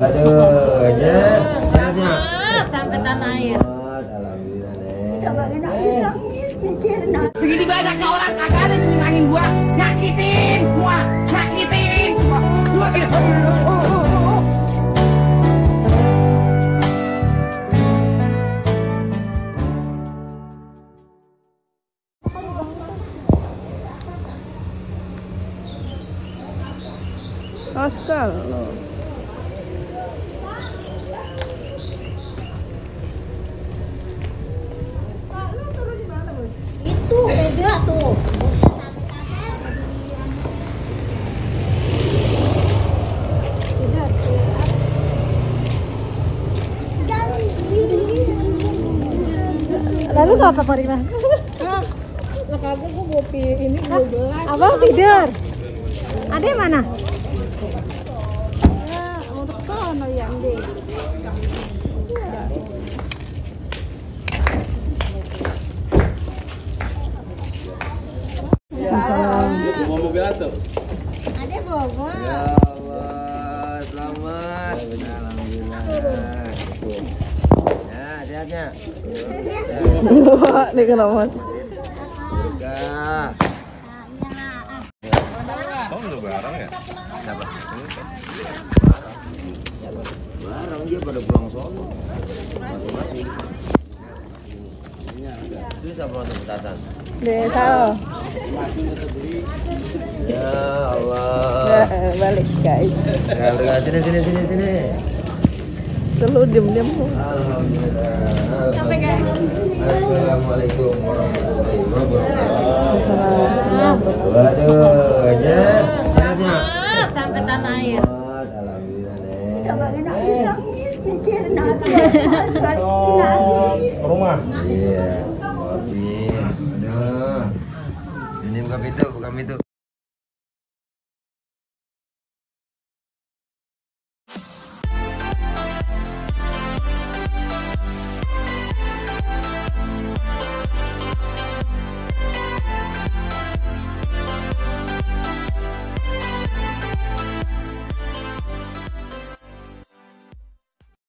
Aduh, aja. Sampai tanah air. Alhamdulillah, Nek. Begini banyaknya orang kagak ada yang nyumbangin gua, nyakitin semua. Pascal loh. Itu beda tuh. Lalu apa Farina? Lah kagak gua kopi ini gua gelas. Apa feeder? Ada yang mana? Ya, untuk sono yang deh. Mau mobil atuh. Ada bawa. Ya Allah, selamat. Alhamdulillah. Ya, sehatnya. Wah, ini kenapa Mas? Berkah. Oh, lu barang ya? Siapa? Barang dia pada pulang sono. Masing-masing. Susah masuk petasan. Desa loh. Ya Allah. Balik guys. Ya, berkah. Sini. Selalu diem-diem. Alhamdulillah. Assalamualaikum warahmatullahi wabarakatuh. Waduh, aja. Sehatnya. Sampai tanah air. Alhamdulillah, Nek. Ke rumah. Iya. Maafin. Aduh. Ini buka pintu.